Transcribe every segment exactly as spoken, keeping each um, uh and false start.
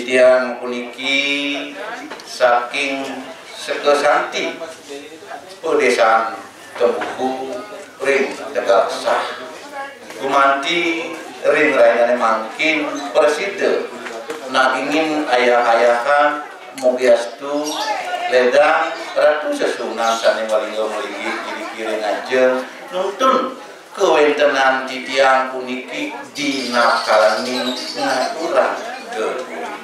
Titiang puniki saking Sekesanti, Pedésan Tembuku ring Tegal Sah. Gumanti ring rahinané mangkin prasida nagingin ayah-ayahan, mugi astu lédang Ratu sesuhunan sané malingga malinggih iriki ring ajeng nuntun kawéntenan titiang puniki dina kalaning ngaturang geguritan.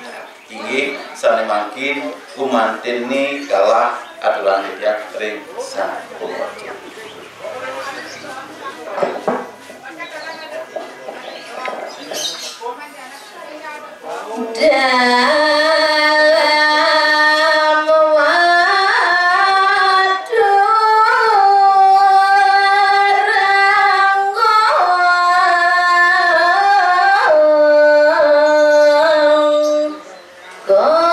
Inggih, sané mangkin gumantiné galah aturang titiang ring Sang Purwata. Dalam waduh ranggong kocap.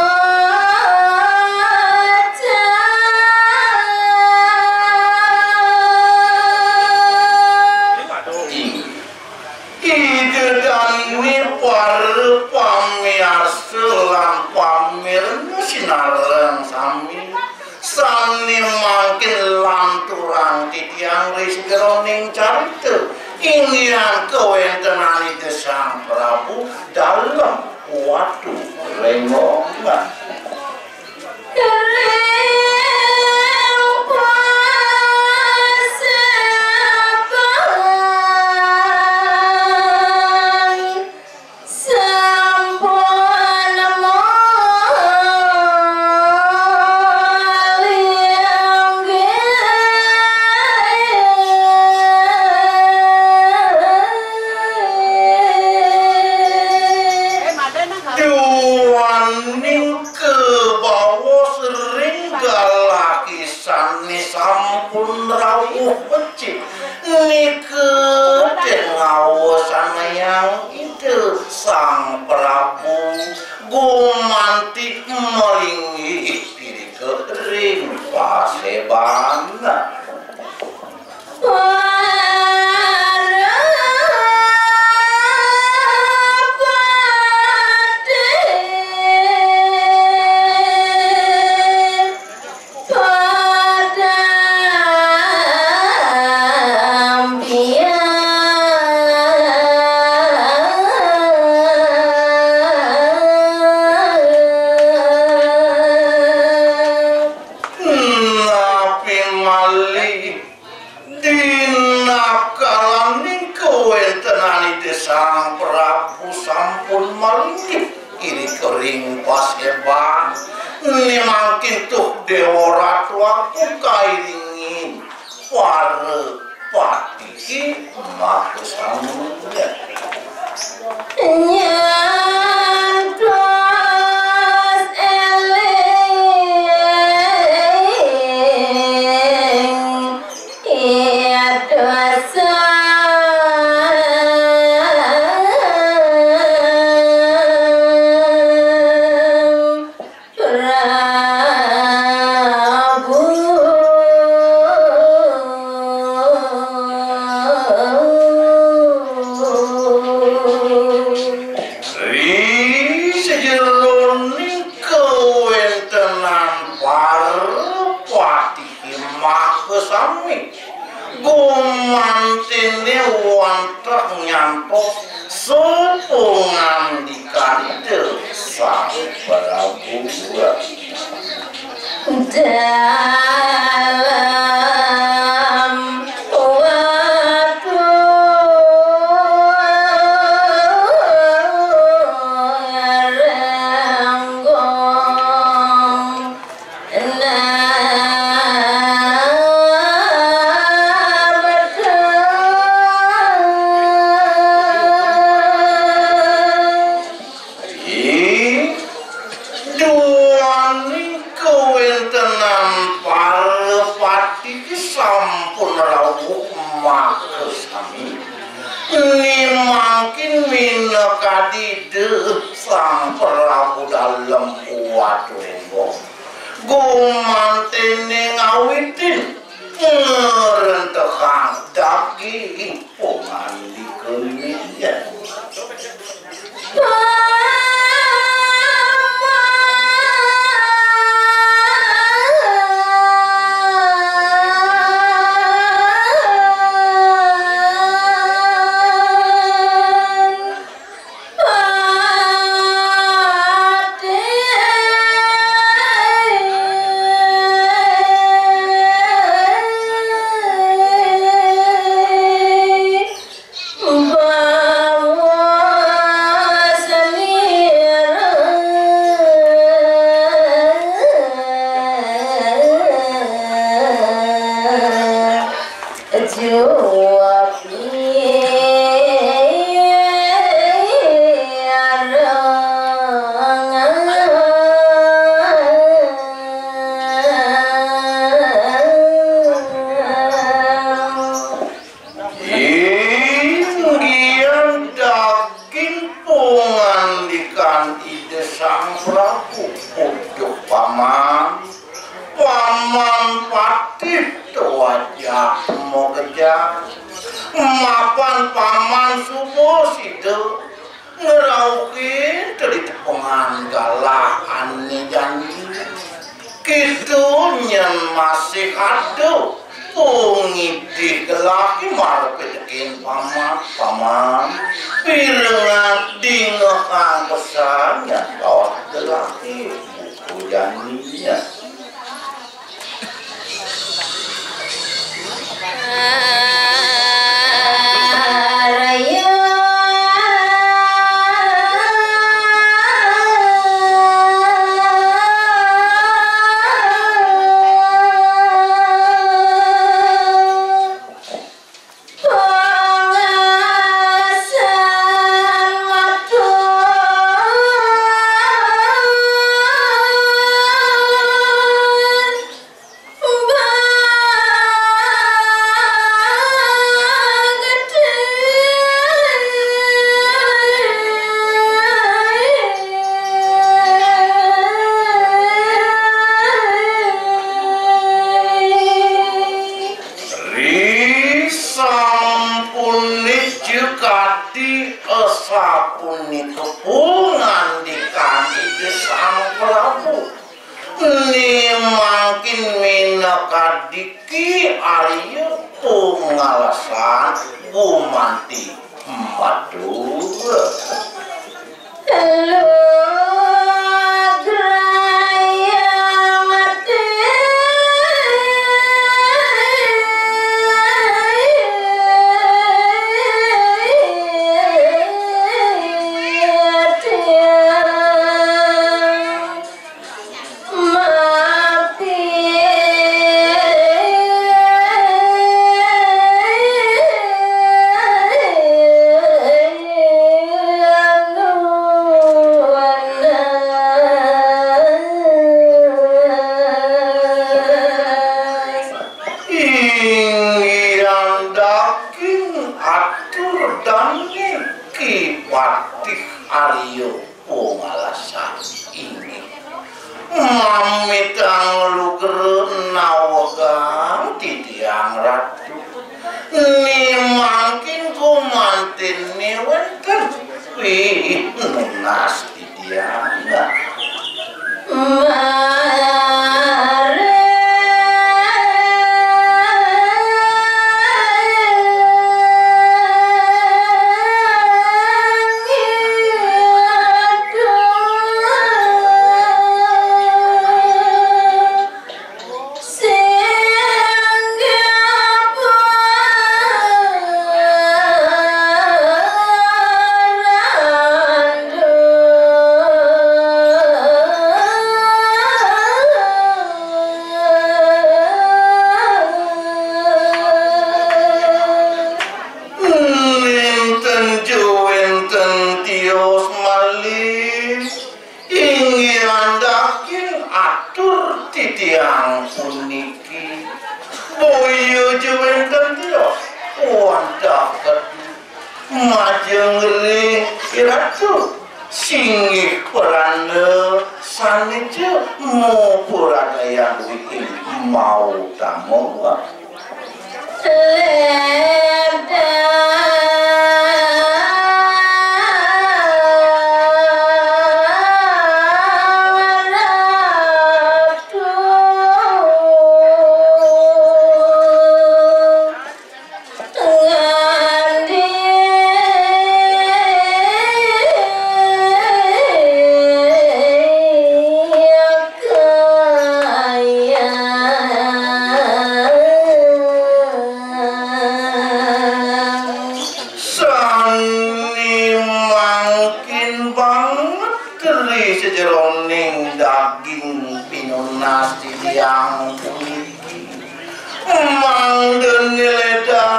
Ida dané para pamiarsa lan pamirsa sinareng sami, sané mangkin lanturang titiang ring sajeroning carita, inggih kawéntenan Ida Sang Prabu Dalem Watu Rénggong. Ring paseban sampun malinggih. Duaning kabaos ring galahé sané sampun rawuh becik, nika ten ngawasanayang Ida Sang Prabu gumanti malinggih irika ring paseban. Para patih padampian. Napi malih, dina kalaning kawéntenan Ida Sang Prabu sampun malinggih irika ring paseban, né mangkin tuh Déwa Ratu Agung kairingin para patihé makasami. Nyantos éling Ida Sang Prabu. Ri sajeroning kawéntenan para patihé makasami, gumantiné wantah nyantos sapangandikané Sang Prabu. Dalam watu ranggong. Nah, betul. Ih, duaning kawéntenan para patih sampun rawuh makasami. Né mangkin minakadi Ida Sang Prabu Dalem Watu Rénggong. Gumantiné ngawitin ngrentehang daging pangandikané. Inggihan daging pangandikan Ida Sang Prabu, uduh Paman, Paman Patih Tuaja Mogeja, mapan Paman suba sida ngrauhin tadi tepengan galah ané jani. Kéto nyén masih ada pangidih gelah ké mara pitekin Paman, Paman. Pirengang dingehang pesan nyén kaos gelah ké buka jani. Risampuné ja kadi asapunika pangandikan Ida Sang Prabu. Né mangkin minakadi ki arya pangalasan gumanti matur. Inggihan daging atur dané Ki Patih Arya pangalasan inggih. Mamitang lugra nawegang titiang Ratu. Né mangkin gumantiné wénten pinunas titiang. Nénten ja wénten tios malih, inggihan daging atur titiang puniki. Boya ja wénten tios, wantah kadi majeng ring Ratu, singgih prana sané ja mapuragayang wiing mautama. Sané mangkin banget ri sajeroning daging pinunas titiang puniki. Mangdané lédang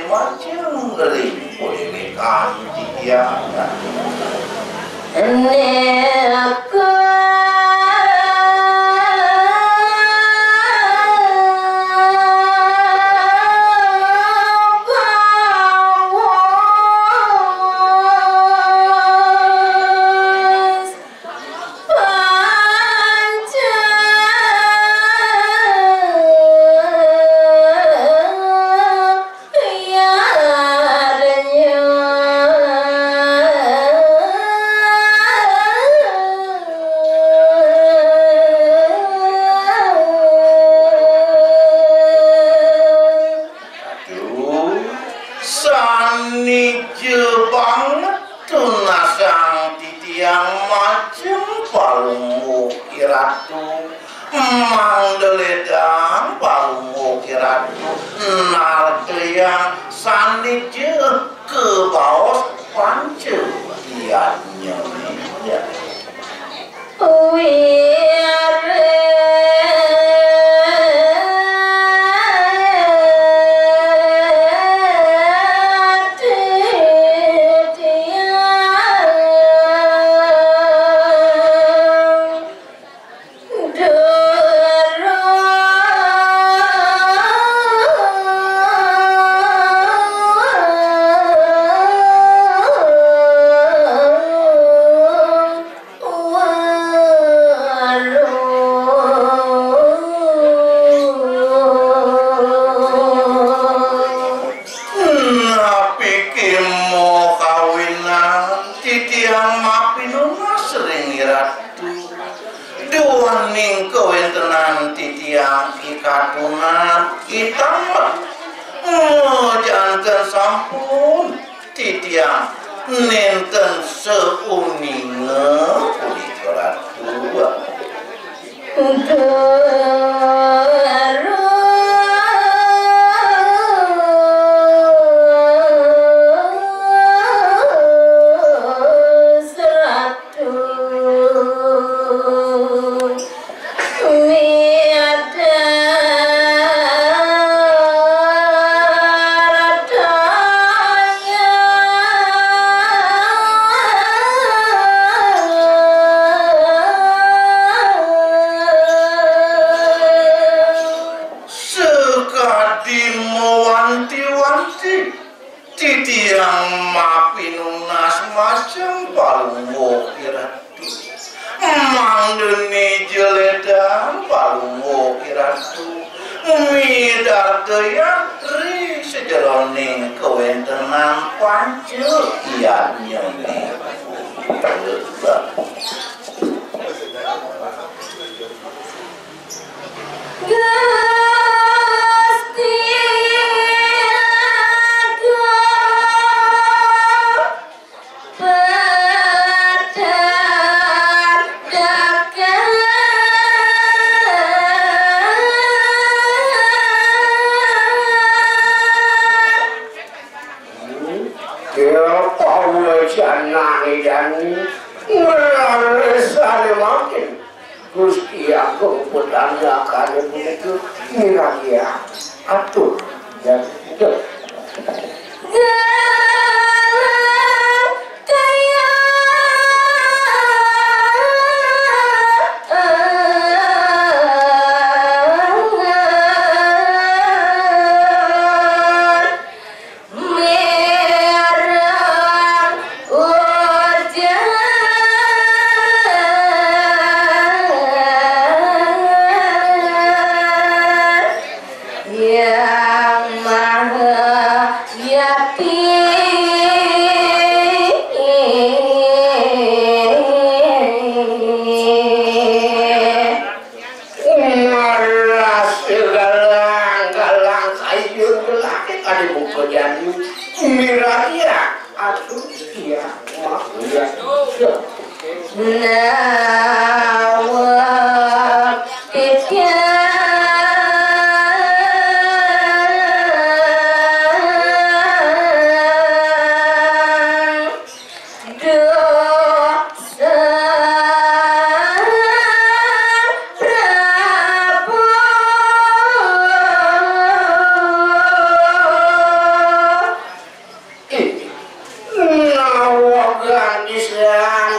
Majeng ring padewekan titiang. Aduh, sanija banget tunasang titiang majeng Palungguh Iratu. Mangda ledang Palungguh Iratu nartayang sanija kabaos panca yadnya. Napi kimo kawinan titiang mapinunas ring Iratu? Duaning kawentenan titiang i katunan i tamet, majanten sampun titiang nenten sauninga punika Ratu. Sakadi mawanti-wanti, titiang mapinunas majeng Palungguh Iratu. Mangda nija ledang Palungguh Iratu midartayang ri sajeroning kawentenan panca yadnyane. Gusti Agung Petang Dakar. Ya, pawejanane jani, nglaresane mangkin. Gusti Agung Petang Dakar punika miragi atur. Ya, ya. Mireng ujar Yang Maha Yati. Malas galang-galang kayun gelake kadi buka jani. Miraya atuh iya mah iya. Nawa titiang Duh, Sang Prabu.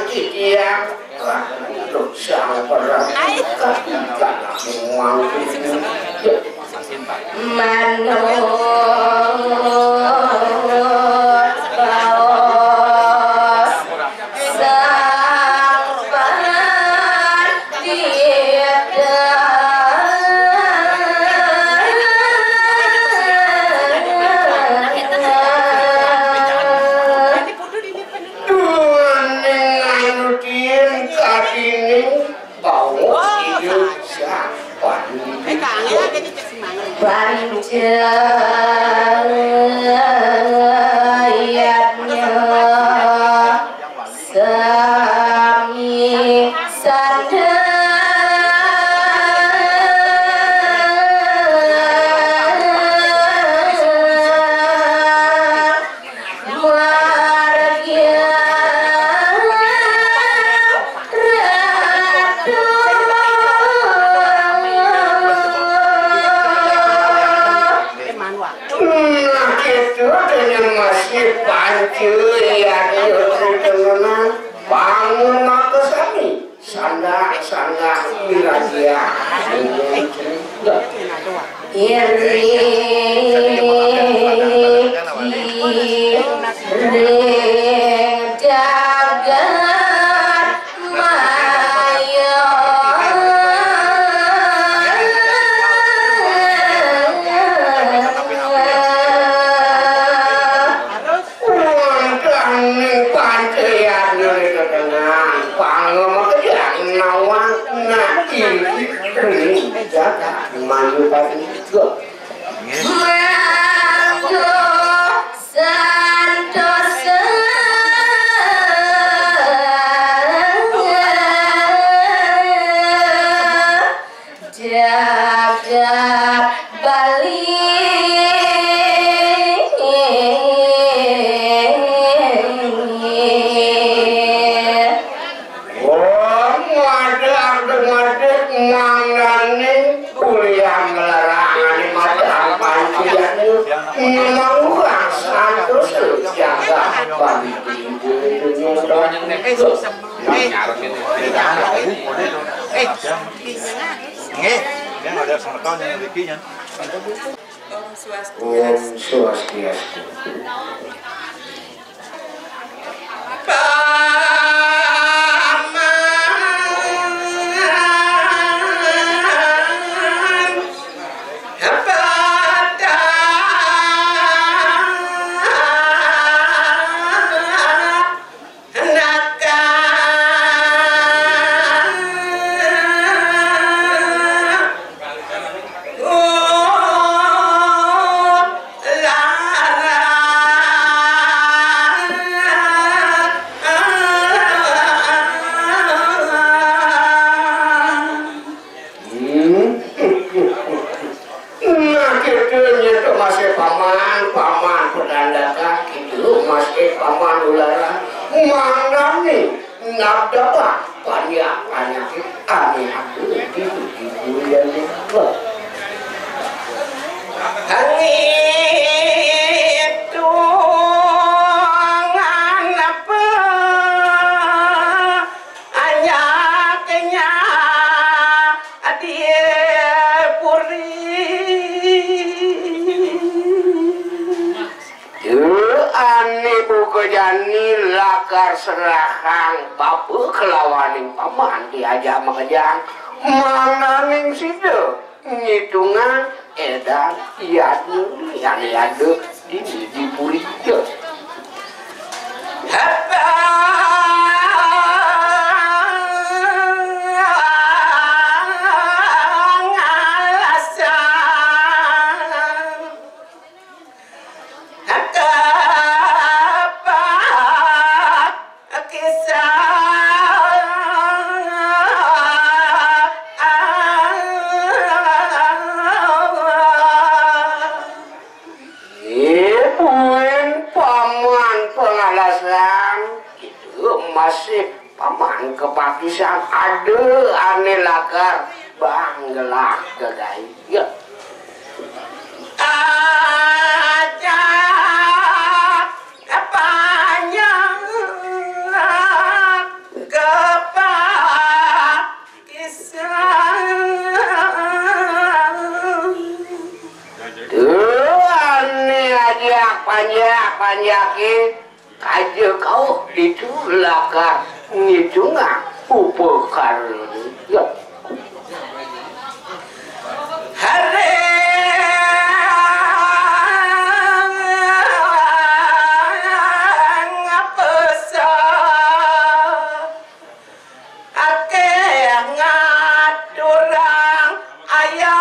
Titiang, aduh, sang perang. Manut baos sang pandita. Duaning anutin kadining bawa idup siapa? Pancayatnya sami sadar. Margia Ratu. Nah, itu dengan masih pancayatnya tenan. Bangun maka sami. Sanggah-sanggah mirajia. Iri ring jagat maya. Wonten ing pancayatna ring tetengan, pangema kejang nawang nati ring jagat Manjupati. Mangga santosa. Jagat Bali. Oh, madeg-madeg mangdaning kuliah ngelarangane madeg pancayatne. Memang urang satus jagat Bali. Nggih, yang ada semeton yang mriki nya. Om Swastiastu. Om Swastiastu. Hmm. Nah, kita nyentuh masih paman, paman pedandakan, kita masih paman ulara. Mangdani nabdabah panyak-panyak ane aku di kuliah. Ngitungan apa anyaknya di puri. Ane buka jani lakar serahang bapa kelawaning paman diajak makejang. Mangdaning sida ngitungan edan yadnya yang ada di, di puri. Ibuin paman pengalasan, itu masih paman kepakisan ada ane lakar banggelah gegai. Ya. Aja panjang Anjake aja kauh ditu lakar ngidungang upakara. Ya. Haring ngapesa akeh ngaturang ayah.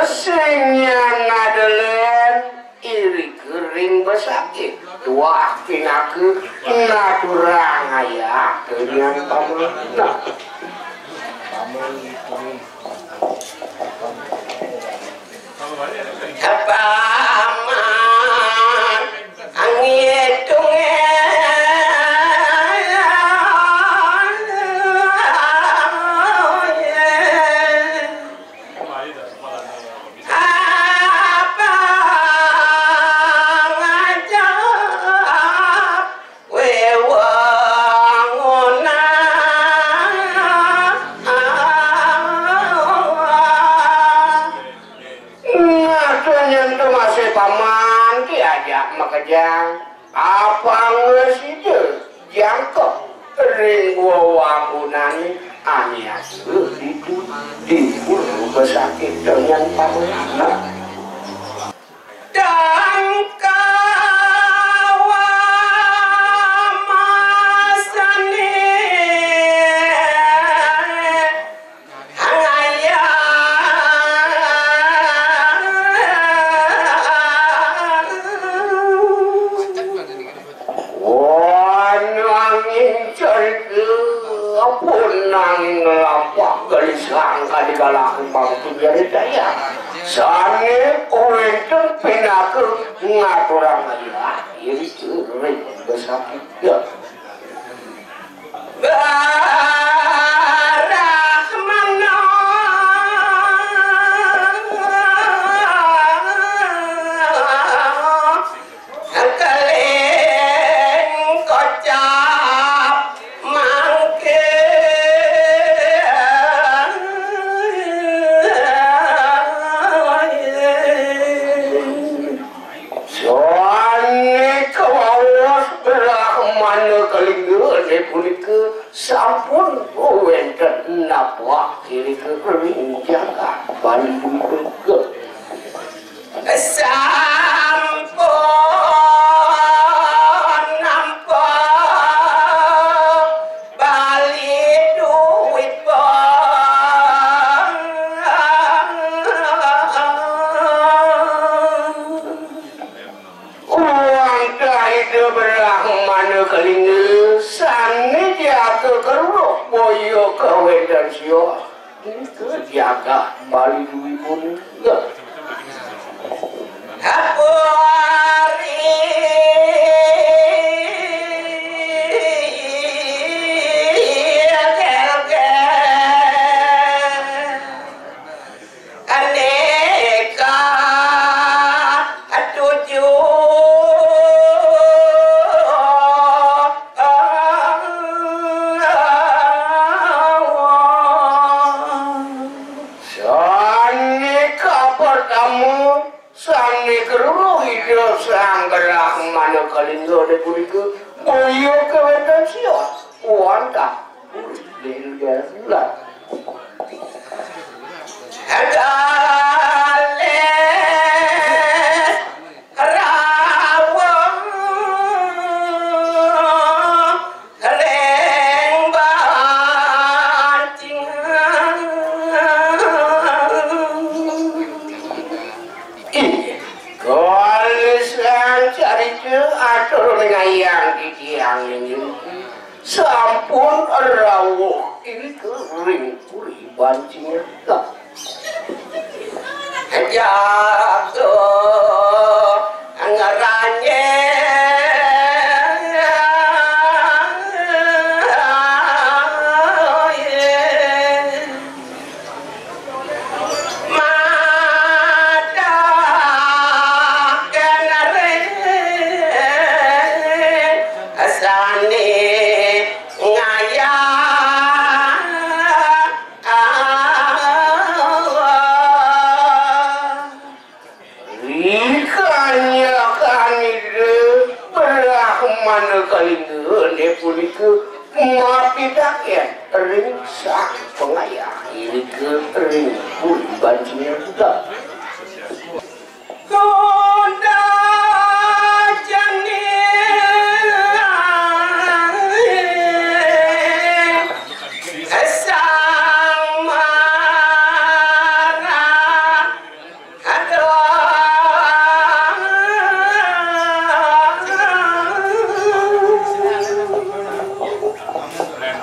Sing nyang ngadelen irika ring besakit. Tuah pinaka ngaturang ayah teu nyan pamanah. Paman angitunge. Apa ngajak wewangunan? Nah, to nyen to masih paman diajak makejang. Apang sida jangkep ring wewangunane ane ada ditu di pura besakit dengan pamanah. Dan kawamasane Wah, nanging carita pun nanging lampah gelisang kadi kala kembang pinjaritaya. Sane wenten pinaka ngaturang ayah iri ring besakit. Brahmana keling kocap mangke. Sane kawaos Brahmana Kalingga punika sampun wenten napak irika ring jagat Bali punika. Sampun napak Bali duit. Wantah Ida Brahmana Kalingga sane jaka keruh boya kawenten sios. Nika jagat Bali duwi punika. Hapuri. Aneka tujuh. Sane kapertama, sane keruruh Ida Sang Brahmana Kalingga punika boya kawenten sios wantah Ida Bulan. Galih rawuh ring bancingan. Inggih, kalesan carita atur ningayang titiang inggih. Sampun rawuh irika ring puri bancingan. Jaga ngranyah. Madah kenare sane ngayah. Punika mapitaken ring sang pangayah, irika ring puri banjina. Tunda jani sang marah. Aduh.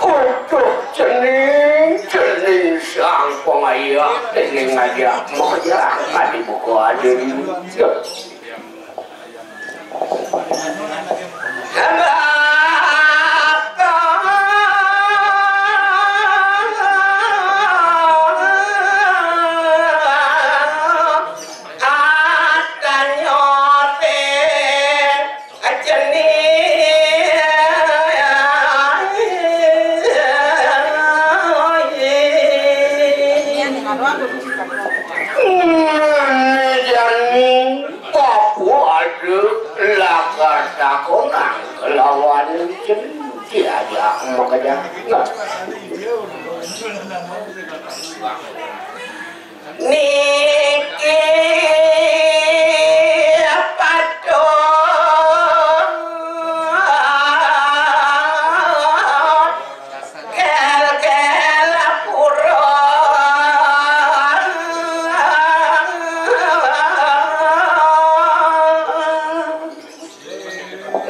Utuh cening, cening sang pangayah, cening aja, makajang, adi buka aja. Jani, bapa ada lakar takonang kalawan cening, diajak makajang. Niki patut gel-gel pura.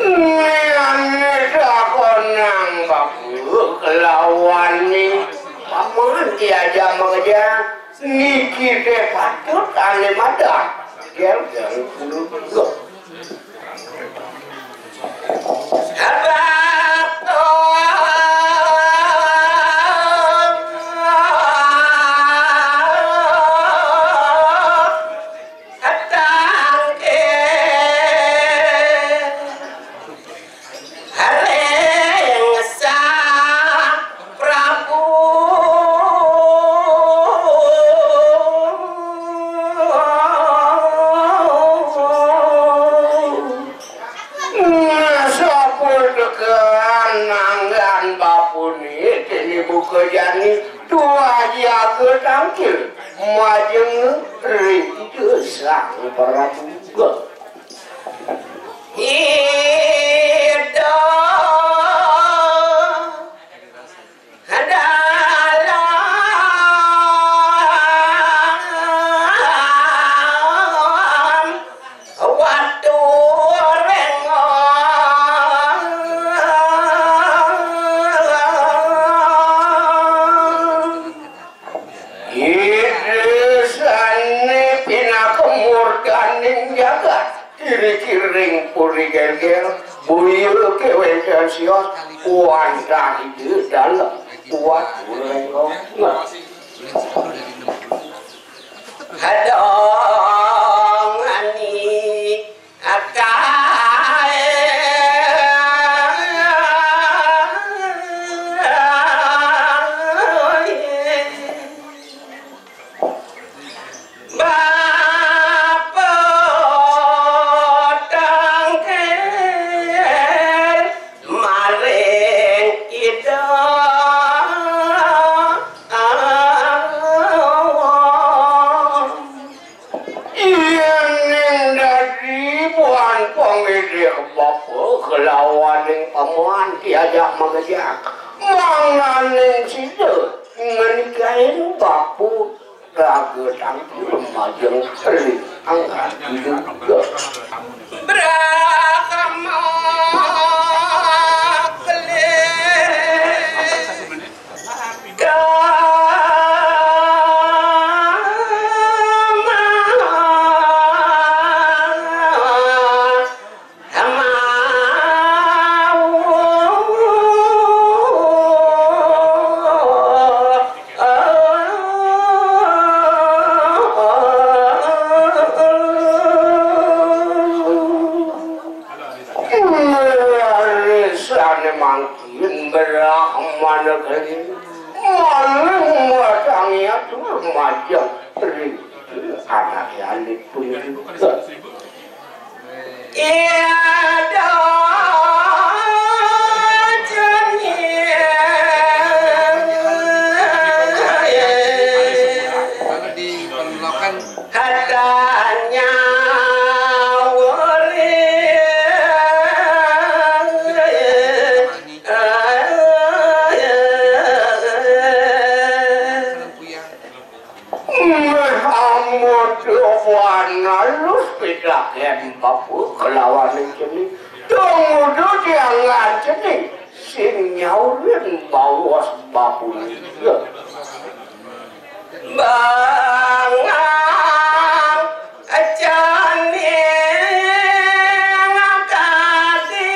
Niki takonang bapa kalawan ning paman diajak makajang. Niki té patut ané madan. Gel-gel pura. Ring Sang Prabu. Nah, sapa tekan nanggan bapané, déné buka jani, tuah jaga tangkil, majeng ring Ida Sang Prabu. Ida dalam watu rengong. Ida sané pinaka murdaning jagat, iriki ring puri Gel-gel, boya kéweh wénten sios, wantah Ida dalem watu rengong. Adong ani akaé. Bapa tangkil maring Ida. Yéning dadi buan pangidih bapa kalawaning paman diajak makejang, mangdaning sida ngenikain bapa raga tangkil majeng ring angga Ida. Brahma kelih. Sané mangkin Brahmana geni, maling matangi atur majeng ring anaké alit punika. Iya dong. Katanya wali. Meh amut luwan alus pitaken papu kelawan cening. Tumuju tiangan cening sing nyaurin bawas bapun. Bangang cening kadi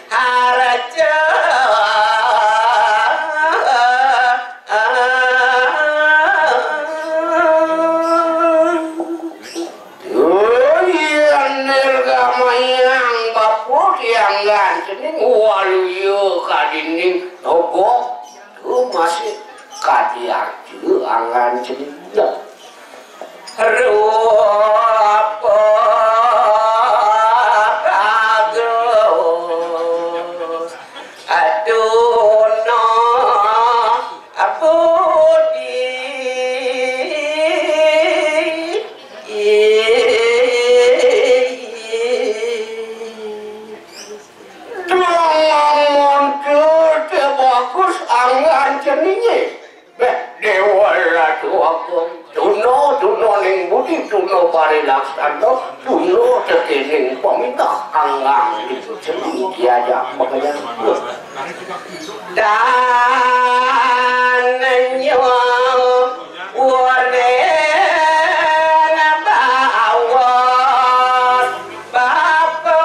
harja. Yén dirgamayang bapa tiangan cening waluya kadining togok, tu masih kadi arca angan cening. Rupa bagus aduna budi. Dong amun teu bagus angan ceningé. Béh, Déwa Ratu Agung, tuna, tuna ning budi, tuna parilaksana, tuna tekening pamitah, anggang dipuji diajak makanya. Dan nyuwun bawas bapa.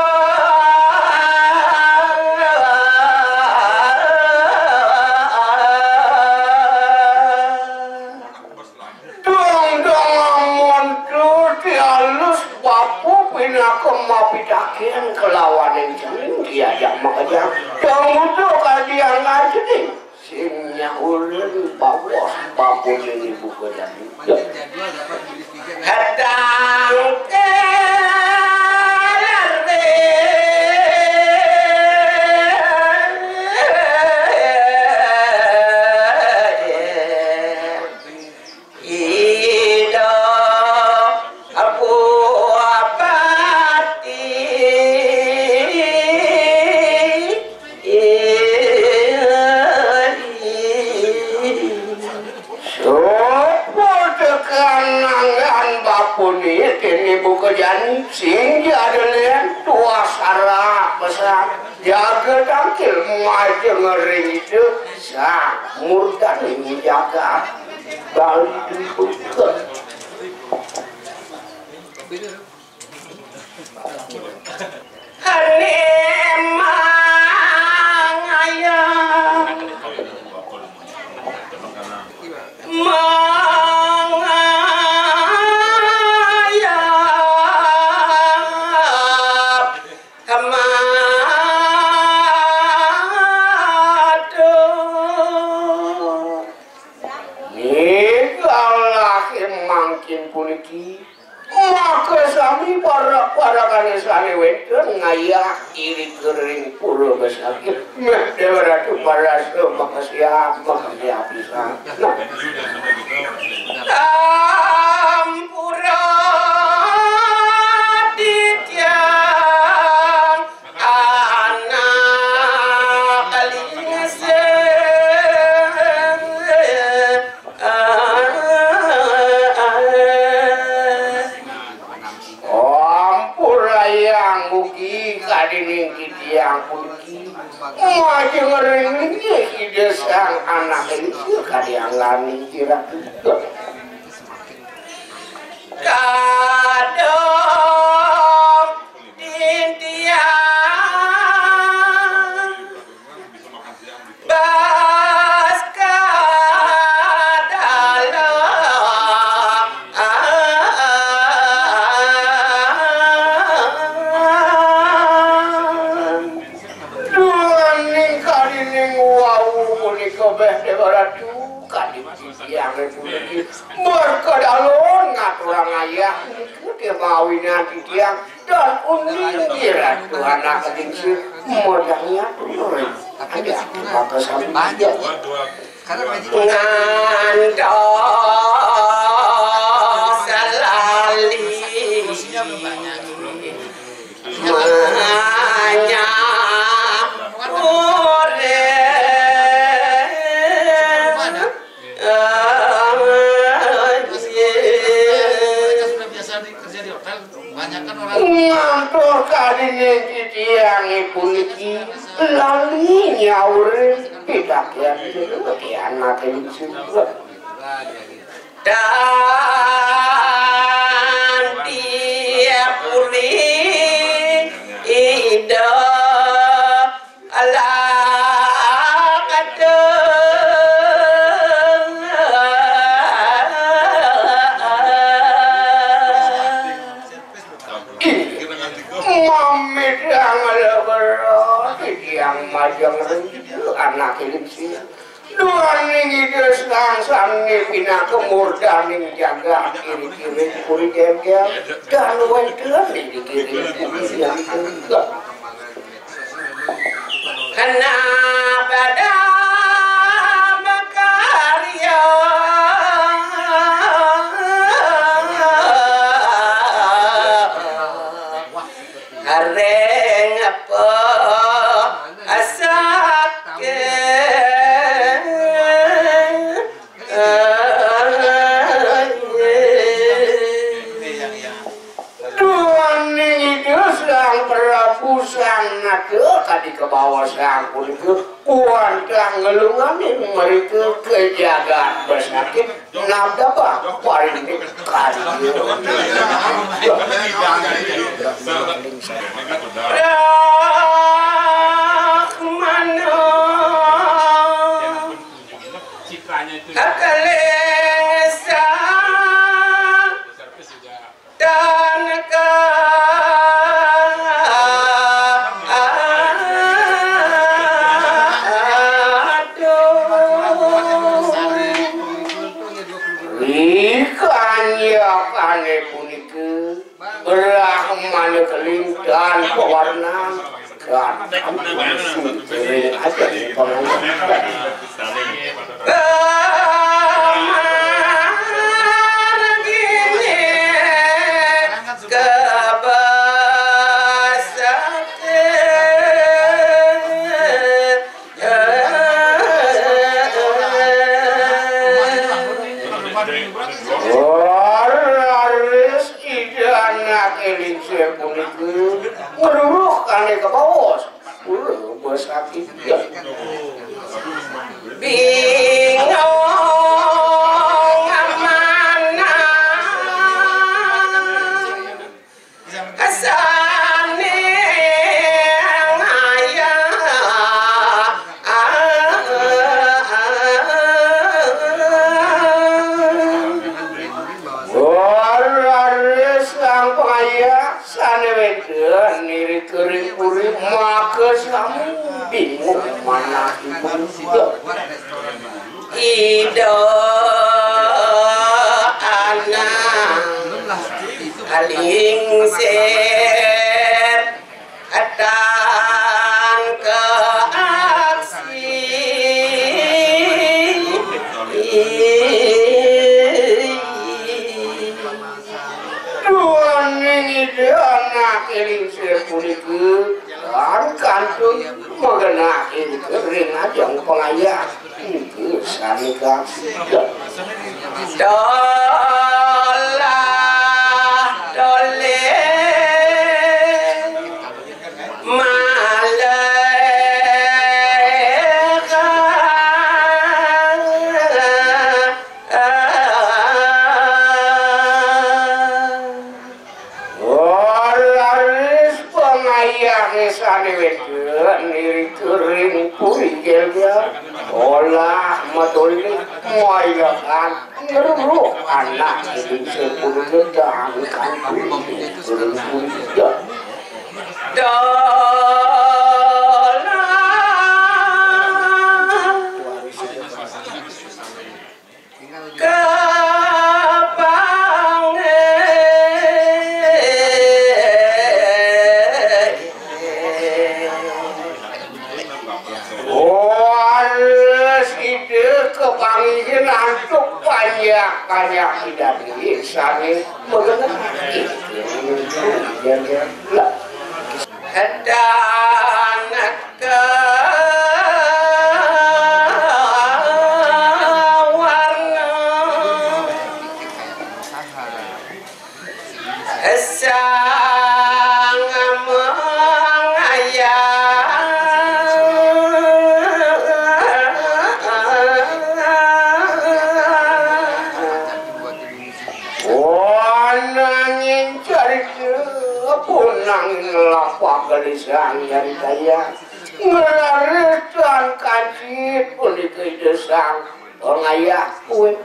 Dong dong amun tuti alus bapa pinaka mapitaken kelawaning cening diajak makejang. Dong utuk kajian cening. Sing nyaurin bawas bapa ning ibu kejadi. Kadang Ida Abu Abadi. Sapa tekan nanggan bapune kene buka jani, sing diadelen tuas arak besar, jaga tangkil, maja ngering itu, sang murdan ini jaga. Bali dibuka. Ane mangayap, mangayap, madu. Nikalah mangkin puniki, maka sami para-parakane sane wenten ngayah iri kering pura besakit. Meh Dewa Ratu parasa makasiap, makasiap pisan. Nah. Ampura titiang anak lingsir. Ampurayang ugi kadining titiang puniki. Majeng ring linggih Ida Sang Anak Lingsir kadiangan kirap. Kadang titiang bas ka dalam. Duaning kadining wau punika beh Dewa Ratu, kadi titiang puniki berkedalon ngaturang ayah punika mawinan titiang dan uning di Ratu Anak Lingsir modalnya turun. Ada apa kesambung? Ngantos Banyak. Urang. Mereka sudah biasa di, kerja di hotel, banyak kan orang. Ngantor ka dinding titiang puniki lali nyaur pidakian pidakian mati. Dan dia pulih Ida ala kata. Mamit yang lebera, yang majang rendah, anak ini sih. Duaning Ida sang sami pinaka murdaning jagat, iring-iring puri gegel, dan wénten iring-iring puri yang tegak. Kena pada makarya. Areng apa asaké. Duaning Ida Sang Prabu Sang Nata kadi kabawa sang punika wantah ngelunganing mereka ka jagat besakit. Nabdabah parindik karya. Brahmana. Akalengsa tanaka. Aduh. Ikan ya kane punika. Brahmana kelintan pewarna. Ganteng suci ring aja pengantin. Pemargine kebasate. Raris Ida anake lingsir punika ngruruh kane kabaos. Ula besakit. Bingung amanah. Asane ngayah. Warane sang pangayah sane wenten niri kering puri maka sami bingung manah ibu. Ida anak alingsir atan ke aksi. Duaning Ida anak alingsir punika lan kantun magenah ing ring ajeng pangayah. Nika sami kasida. Dolah dolih malih. Raris pangayahe sane wenten niri kering puri gelgel, olah matolih mayakan ngeruruh anak ing sepuluh gedang kang puri kering puri gelgel. Dolah. Kapanggih. Wales Ida kepanggihin antuk panjak-panjak Ida Dewi. Kami mengenai. Lah. Kadang warna sang mengayang. Wanangin carita, punangin lapak gelisang nyari daya. Nglaris tan kancit punika Ida Sang Pangayah kuwi.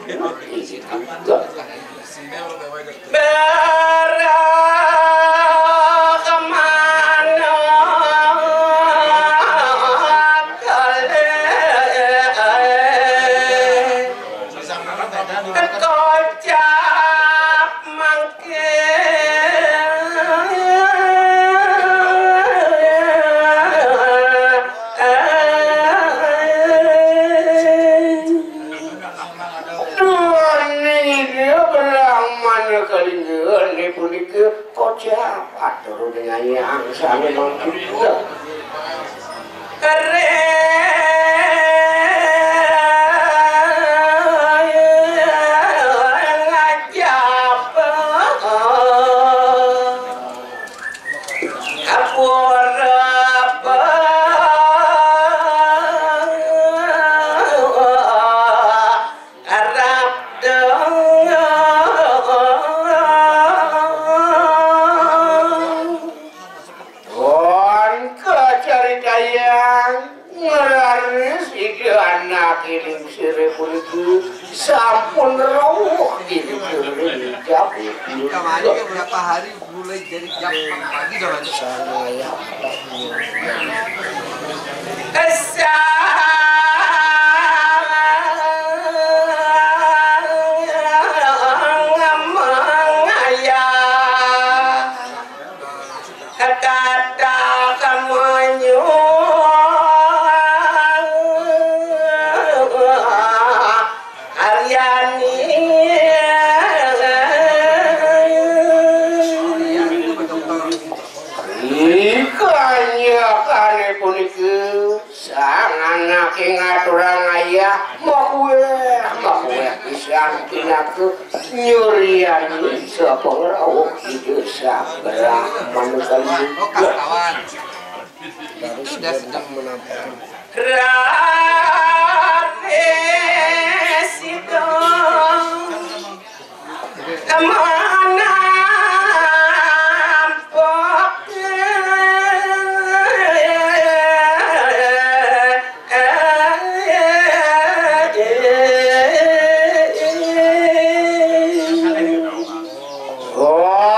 Barakamana kalih kocap mangke. Duaning Ida Brahmana Kalingga punika kocap atur ring ayang sami mangkin. Ring ajapa. Purba arep dengar. Pun kacaritayang, nglaris Ida Anak Lingsir puniki sampun rauh ring jam. Kamari beberapa hari mulai dari jam empat pagi, jangan. Sang mengayah kathah manyuwun Aryani. Ri kanyakane punika, sang anake ngaturang ayah, makuweh, makuweh pisan pinaka nyuryani sapangrauh Ida Sang Brahmana Kali. Raris Ida manampok.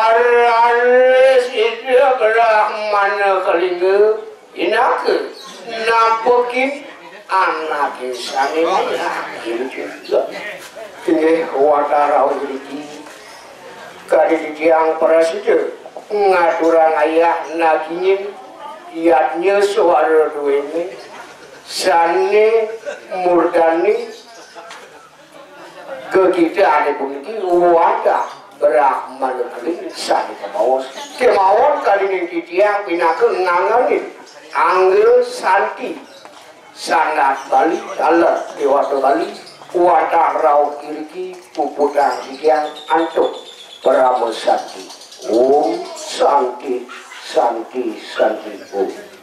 Raris Ida Brahmana Kalingga. Pinaka nampekin anake sane mayah. Inggih, wantah rauh ngriki. Kadi titiang prasida ngaturang ayah nagingin yadnya swara duene sane murdani. Gegitane puniki wantah Brahmana Keling sane kemaos. Kemawon kalining titiang pinaka ngangenin angga santi sandat Bali, taler dewata Bali, wantah rauh iriki puputang titiang antuk parama santi. Om Santi, Santi, Santi, Om.